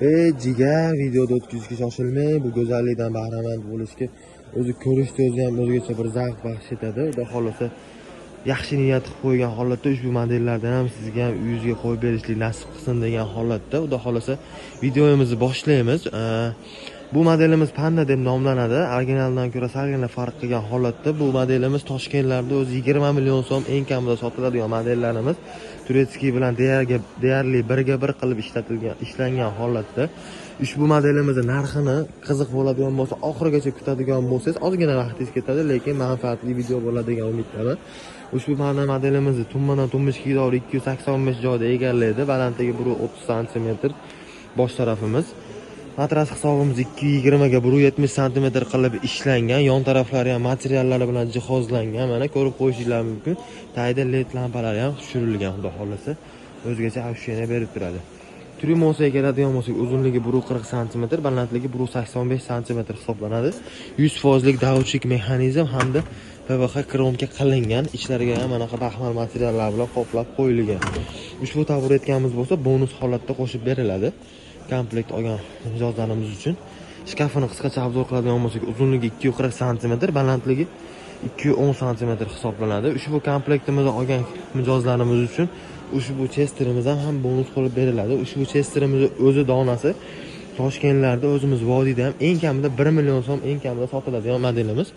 Ey jigar, videoda o'tkazishga shoshilmang, bu go'zallikdan bahramand bo'lishga o'zi ko'rishni o'zi ham o'zgacha bir zavq baxsh etadi. Xudo xohlasa, yaxshi niyat qilib qo'ygan holatda ushbu modellardan ham sizga ham uyingizga qo'yib berishlik nasib qilsin degan holatda, Xudo xohlasa, videomizni boshlaymiz. Bu modelimiz Panda deb nomlanadi. Originaldan ko'ra salgina farq qilgan holatda bu modelimiz Toshkentlarda o'zi 20 million so'm eng kamida sotiladigan modellarimiz. Турецкий bilan deyarli birga bir qilib ishlatilgan, ishlangan holatda. Ushbu modelimizni narxini qiziq bo'ladigan bo'lsa, oxirigacha kutadigan bo'lsangiz, ozgina vaqtingiz ketadi, lekin manfaatli video bo'ladi degan umiddaman. Ushbu mana modelimizni tummadan tumishga to'g'ri 285 joyda egallaydi. Balandligi 130 santimetr bosh tarafimiz. Matras hisobimiz 220 ga 170 santimetr qilib ishlangan. Yon taraflari ham materiallari bilan jihozlangan. Mana ko'rib qo'yishingiz mumkin. Tagida LED lampalari ham tushirilgan, xudo xohlasa. O'zgacha ощущение berib turadi. Tryumosaga keladigan bo'lsak, uzunligi 140 santimetr, balandligi 185 santimetr hisoblanadi. 100% доводчик mexanizm hamda PVC кромка qilingan. Ichlariga ham anaqa baxmal materiallar bilan qoplab qo'yilgan. Ushbu taburetkamiz bo'lsa, bonus holatda qo'shib beriladi. Komplekt olgan mijozlarimiz uchun. Shkafini qisqacha обзор qiladigan bo'lsak, uzunligi 240 santimetr, balandligi 210 santimetr hisoblanadi. Ushbu komplektimizni olgan mijozlarimiz uchun ushbu chesterimiz ham bonus qilib beriladi. Ushbu chesterimizni o'zi donasi Toshkentlarda, o'zimiz vodiyda ham eng kamida 1 million so'm eng kamida sotiladigan modelimiz.